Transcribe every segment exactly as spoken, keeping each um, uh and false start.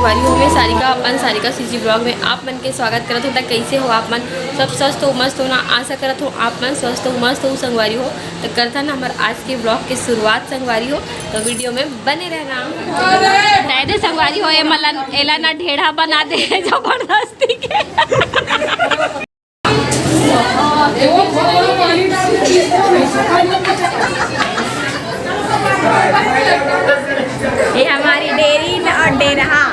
संगवारी हो, मैं सारिका, अपन सारिका सीजी ब्लॉग में आप मन के स्वागत करत हो। त कैसे हो आप मन? सब स्वस्थ हो, मस्त हो ना? आशा करत हो आप मन स्वस्थ हो, मस्त हो संगवारी हो। त करथन हमर आज के ब्लॉग के शुरुआत संगवारी हो, त वीडियो में बने रहना। दे दे संगवारी हो, ए मला, एला ना ढेढ़ा बना दे जबरदस्ती के। ये हमारी डेरी न और डेरहा।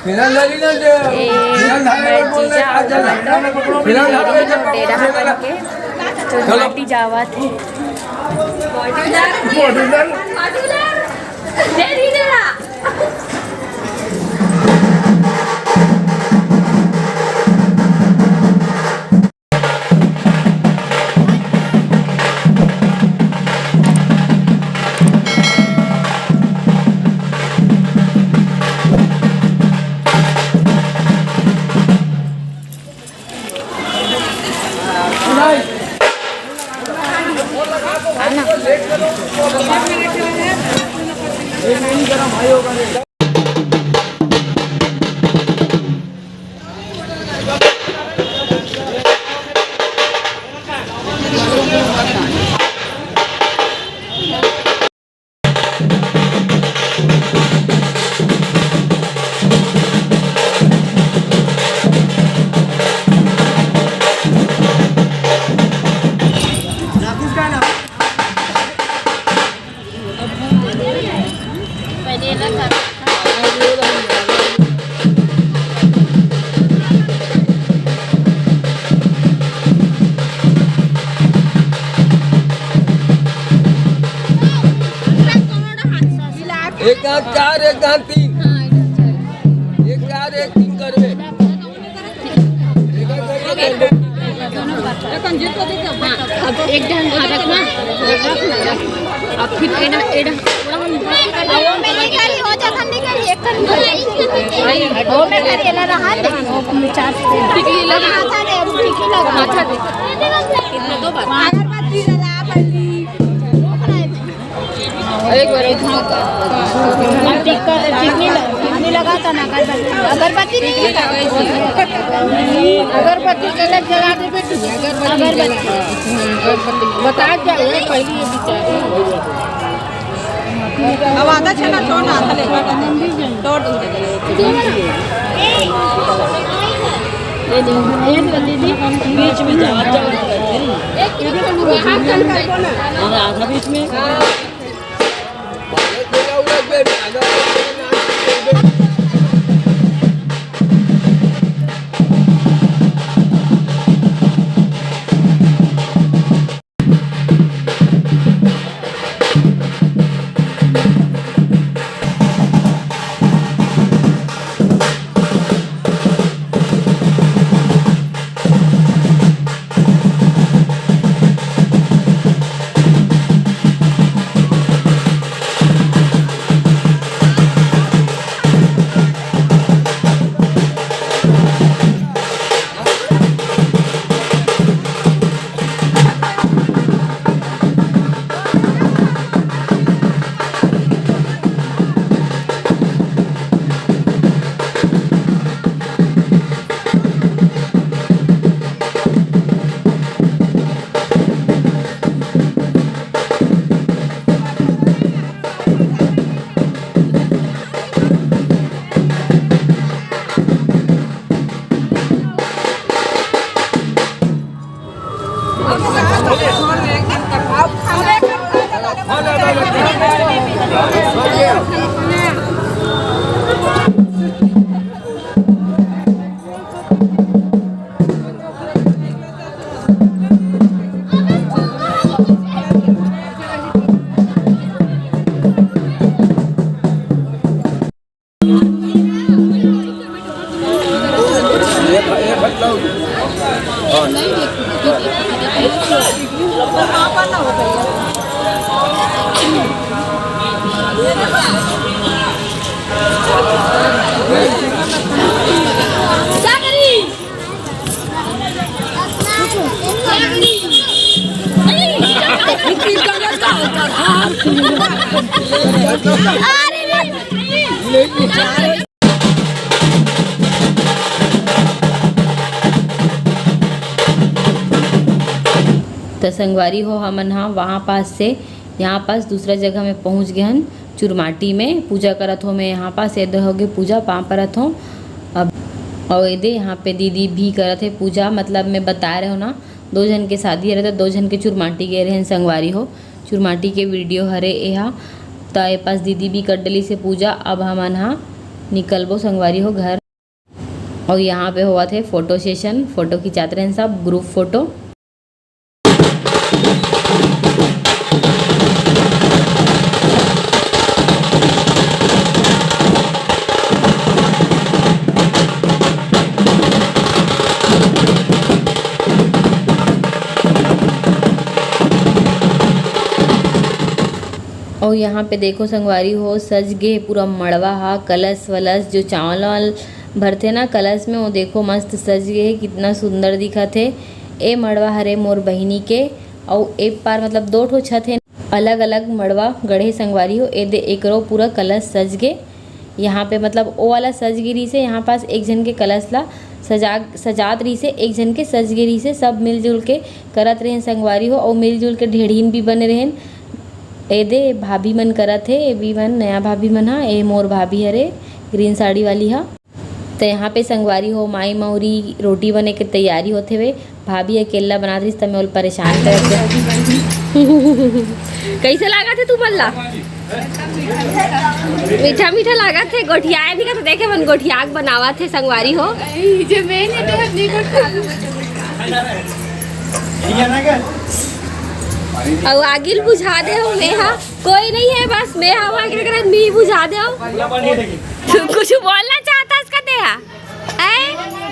ए, मैं जीजा और डेरहा करके चुनाटी जावत हे। एक दांत चार, एक दांत तीन। एक चार, एक तीन करबे। एक ढंग हाथ रखना, अब फिर एड़ा, एड़ा, नहीं करी, हो जाता नहीं करी, एक करी। वो मैं करी, एला रहा दे। टिकली लगा। हाथ दे, अब टिकली लगा। हाथ दे। कितना दो बार? अगरबत्ती जला, बल्ली। एक बार इतना। टिक्का, टिकली लगा, टिकली लगा था ना, अगरबत्ती। अगरबत्ती नहीं है। अगरबत्ती अलग जला दे बेटी। अगरबत्ती। बता जाओ, ये पहली ये बेचारी। अब आधा छेना छोड़ ना, आता ले, तोड़ दूंगे। ये दीदी, बीच में जाओ, जाओ। अरे, आधा बीच में। त संगवारी हो, हमन हा वहाँ पास से यहाँ पास दूसरा जगह में पहुँच गए हन। चुरमाटी में पूजा करत हो मैं यहाँ पास, ये दे होगे पूजा, पाँव परत हो। अब और ये दे यहाँ पे दीदी भी करत है पूजा, मतलब मैं बता रहे हो ना, दो झन के शादी रहे तो दो झन के चुरमाटी गए रहे संगवारी हो। चुरमाटी के वीडियो हरे एहा। त ए पास दीदी भी कर डली से पूजा। अब हमन हा निकलबो संगवारी हो घर। और यहाँ पे होवत हे फोटो सेशन, फोटो खिंचात रहन सब ग्रुप फोटो। और यहाँ पे देखो संगवारी हो, सज गे पूरा मड़वा हा, कलश वलश जो चावल वावल भरथे ना कलश में, वो देखो मस्त सज गे हे, कितना सुंदर दिखत हे। ए मड़वा हरे मोर बहिनी के, अउ ए पार मतलब दो ठो छत हे, अलग अलग मड़वा गढ़े संगवारी हो। ए दे एकरो पूरा कलश सज गे। यहाँ पे मतलब ओ वाला सज गे रहिसे, यहाँ पास एक झन के कलश ला सजा सजात रहिसे, एक झन के सज गे रहिसे। सब मिलजुल के करत रहेन संगवारी हो, अउ मिलजुल के ढेढ़ीन भी बने रहेन। ए दे भाभी मन करत हे, ए भी मन नया भाभी मन हा, ए मोर भाभी हरे ग्रीन साड़ी वाली हा। त यहाँ पे संगवारी हो माई मौरी रोटी बने के तैयारी होथे वे। भाभी अकेला बनात रहिस त मैं ओला परेशान करत रहे। कैसे लागत हे तुमन ला? मीठा मीठा लागत हे, गोठियाए नहीं का तो देखे मन गोठिया के बनावत हे संगवारी हो। जे मैं नहीं तो नहीं कर खा लूं। अउ आगिल बुझा दे हो मैं हा, कोई नहीं है बस मैं हवा के करत मी बुझा दे हो। कुछ बोलना चाहता इसका देहा? हैं?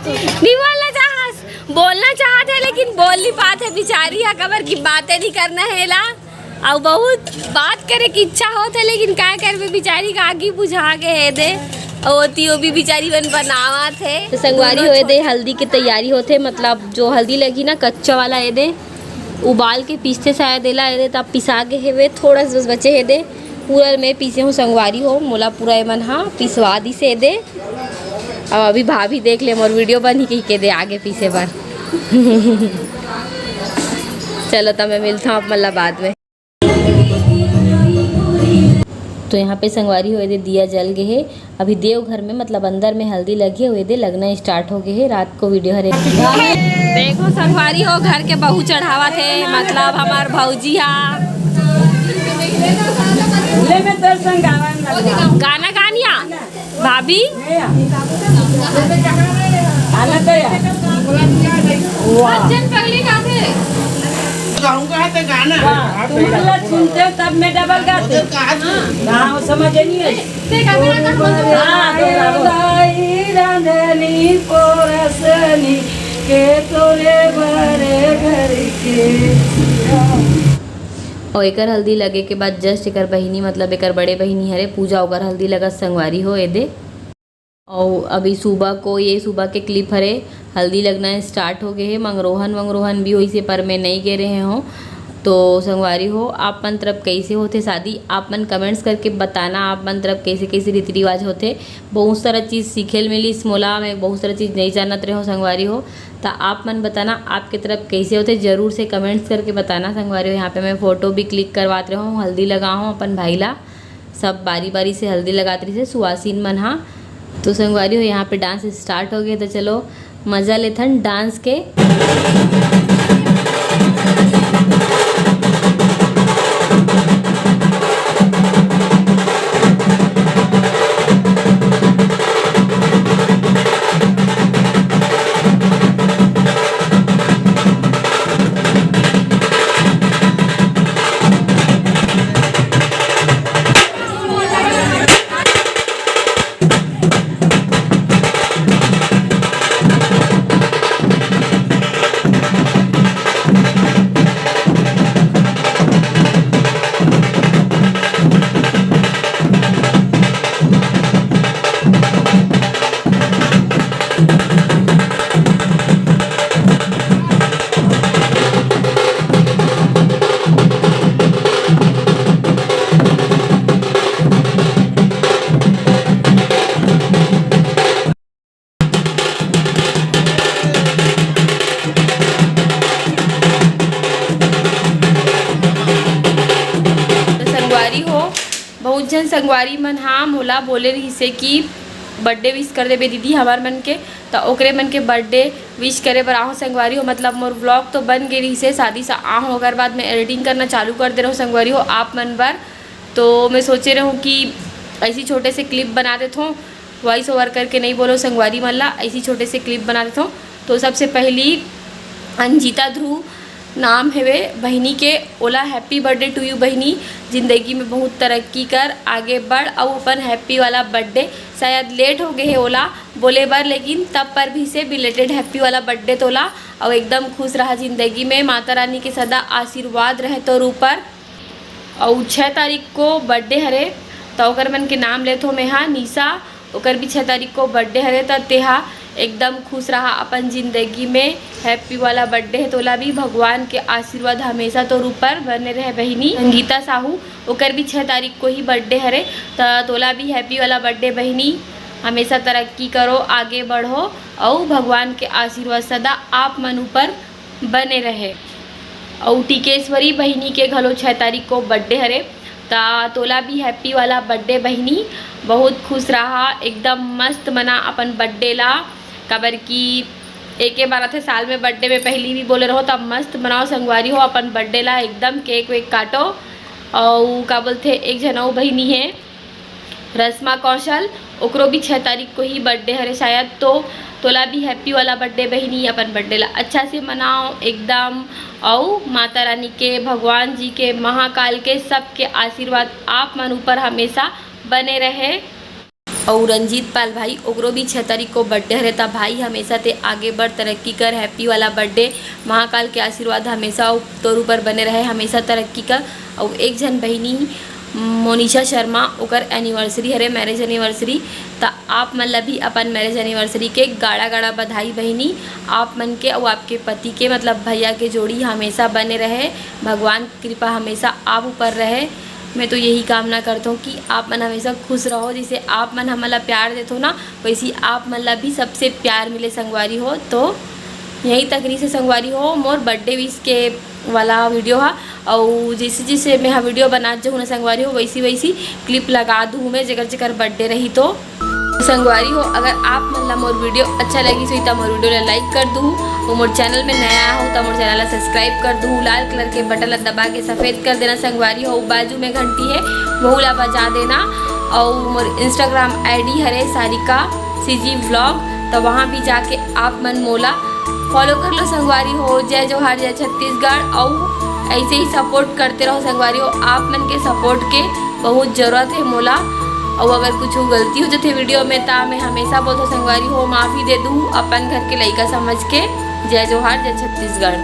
नहीं बोलना चाहस, बोलना चाहत है लेकिन बोल नहीं पात है बिचारी हा, काबर की बातें नहीं करना है ला। अउ बहुत बात करे की इच्छा होत है लेकिन का करबे, बिचारी का आगी बुझा के हे दे, अउ ओती वो भी बिचारी मन बनावत है। तो संगवारी हो ए दे हल्दी के तैयारी होथे, मतलब जो हल्दी लगी ना कच्चा वाला ए दे उबाल के पीसथे शायद एला, ए दे तब पिसा के हेवे, थोड़ा सा बस बचे हे दे। पूरा मैं पीसे हूँ संगवारी हो, मोला पूरा एमन हा पिसवा दिस ए दे। अब अभी भाभी देख ले मोर वीडियो बनही कहिके दे आगे पीसे बर। चलो त मैं मिलता हूँ आप मन ला बाद में। तो यहाँ पे संगवारी हो ए दे दिया जल गे हे। अभी देवघर में मतलब अंदर में हल्दी लगी हे, ए दे लगना स्टार्ट हो गे हे। रात को वीडियो हरे। देखो संगवारी हो घर के बहू चढ़ावत हे, मतलब हमार भौजी हा। ले मैं तोर संग गावन लगा। गाना गानिया। भाभी। अर्जन पगली कहाँ थे? गाऊंगा तो गाना। हाँ, तुम लोग सुनते हो तब मैं डबल गाते। उधर कहाँ था? हाँ, वो समझ नहीं है। ते गाना का मतलब हाँ, तो गाओ। राई रांधनी पोरसनी के तोरे बड़े घर के। और एकर हल्दी लगे के बाद जस्ट एकर बहिनी, मतलब एकर बड़े बहिनी हरे पूजा, ओकर हल्दी लगत संगवारी हो ए दे। और अभी सुबह को, ये सुबह के क्लिप हरे, हल्दी लगना स्टार्ट हो गए है। मंगरोहन वंगरोहन भी होइसे, पर मैं नहीं गे रहे हो। तो संगवारी हो, आप मन तरफ कैसे होथे शादी, आप मन कमेंट्स करके बताना, आप मन तरफ कैसे कैसे रीति रिवाज होथे। बहुत सारा चीज़ सीखे ल मिलिस मोला, मैं बहुत सारा चीज़ नहीं जानत रहे हो संगवारी हो। तो आप मन बताना आपके तरफ कैसे होथे, जरूर से कमेंट्स करके बताना संगवारी हो। यहाँ पे मैं फ़ोटो भी क्लिक करवात रहे हूँ, हल्दी लगा हूँ अपन भाई ला। सब बारी बारी से हल्दी लगात रहिसे सुवासिन मन हा। तो संगवारी हो, यहाँ पे डांस स्टार्ट हो गया, तो चलो मजा लेथन डांस के। संगवारी मन हा मोला बोले रहिसे कि बर्थडे विश कर देबे दीदी हमर मन के, त ओकरे मन के बर्थडे विश करे बर आहूँ संगवारी हो। मतलब मोर व्लॉग तो बन गे रहिसे, शादी से आहूँ ओकर बाद मैं एडिटिंग करना चालू कर दे रहूँ संगवारी हो आप मन बर। तो मैं सोचे रहूँ कि ऐसी छोटे से क्लिप बना देथों, वॉइस ओवर करके नहीं बोलो संगवारी मन ला, ऐसी छोटे से क्लिप बना देथों। तो सबसे पहली अंजिता ध्रुव नाम हवे बहिनी के, ओला happy birthday to you बहिनी, जिंदगी में बहुत तरक्की कर, आगे बढ़, अउ अपन हैप्पी वाला बर्थडे, शायद लेट हो गए हे ओला बोले बर, लेकिन तब पर भी से बिलेटेड हैप्पी वाला बर्थडे तोला, अउ एकदम खुश रहा जिंदगी में, माता रानी के सदा आशीर्वाद रहे तोर ऊपर। अउ छः तारीख को बर्थडे हरे, त ओकर मन के नाम लेथो मेहा, निशा, ओकर भी छः तारीख को बर्थडे हरे, त तेहा एकदम खुश रहा अपन जिंदगी में। हैप्पी वाला बर्थडे है, तोला भी भगवान के आशीर्वाद हमेशा तोर ऊपर बने रहे बहिनी। संगीता साहू, ओकर भी छः तारीख को ही बर्थडे हरे, त तोला भी हैप्पी वाला बर्थडे बहिनी। हमेशा तरक्की करो, आगे बढ़ो, अउ भगवान के आशीर्वाद सदा आप मन ऊपर बने रहे। अउ टिकेश्वरी बहिनी के घलो छः तारीख को बर्थडे हरे, त तोला भी हैप्पी वाला बर्थडे बहिनी। बहुत खुश रहा, एकदम मस्त मना अपन बर्थडे ला, काबर कि एके बार आथे साल में बर्थडे में, पहली भी बोले रहो, तब मस्त मनाओ संगवारी हो अपन बर्थडे ला, एकदम केक वेक काटो। अउ का बोलथे, एक झन अउ बहिनी है रश्मा कौशल, ओकरो भी छः तारीख को ही बर्थडे हरे शायद, तो तोला भी हैप्पी वाला बर्थडे बहिनी, अपन बर्थडे ला अच्छा से मनाओ एकदम, अउ माता रानी के, भगवान जी के, महाकाल के, सबके आशीर्वाद आप मन ऊपर हमेशा बने रहे। अउ रंजीत पाल भाई, ओकरो भी छः तारीख को बर्थडे हरे, त भाई हमेशा ते आगे बढ़, तरक्की कर, हैप्पी वाला बर्थडे, महाकाल के आशीर्वाद हमेशा तोर ऊपर बने रहे, हमेशा तरक्की कर। अउ एक झन बहिनी मोनिशा शर्मा, ओकर एनिवर्सरी हरे, मैरिज एनिवर्सरी, त आप मन ला भी अपन मैरिज एनिवर्सरी के गाड़ा गाड़ा बधाई बहिनी। आप मन के अउ आपके पति के, मतलब भैया के जोड़ी हमेशा बने रहे, भगवान कृपा हमेशा आप ऊपर रहे। मैं तो यही कामना करता हूँ कि आप मन हमेशा खुश रहो, जैसे आप मन हमन ला प्यार देथो ना, वैसे ही आप मन ला भी सबसे प्यार मिले संगवारी हो। तो यहीं तक रहिसे संगवारी हो मोर बर्थडे विश के वाला वीडियो हा। अउ जैसे जैसे मैं हा वीडियो बनात जाहूँ ना संगवारी हो, वैसी वैसी क्लिप लगा दूँ मैं, जेकर जेकर बर्थडे रही तो। संगवारी हो, अगर आप मन ला मोर वीडियो अच्छा लगिस होही त मोर वीडियो ला लाइक कर दूहू, अउ मोर चैनल में नया आए हो त मोर चैनल ला सब्सक्राइब कर दूहू। लाल कलर के बटन ला दबा के सफेद कर देना संगवारी हो, बाजू में घंटी है, वहू ला बजा देना। अउ मोर इंस्टाग्राम आईडी हरे सारिका सीजी व्लॉग, त वहाँ भी जाके आप मन मोला फॉलो कर लो संगवारी हो। जय जोहार, जय छत्तीसगढ़। अउ ऐसे ही सपोर्ट करते रहो संगवारी हो, आप मन के सपोर्ट के बहुत जरूरत है मोला। अउ अगर कुछ गलती हो जाथे वीडियो में, त मैं हमेशा बोलथों संगवारी हो, माफी दे दूँ अपन घर के लइका समझ के। जय जोहार, जय छत्तीसगढ़।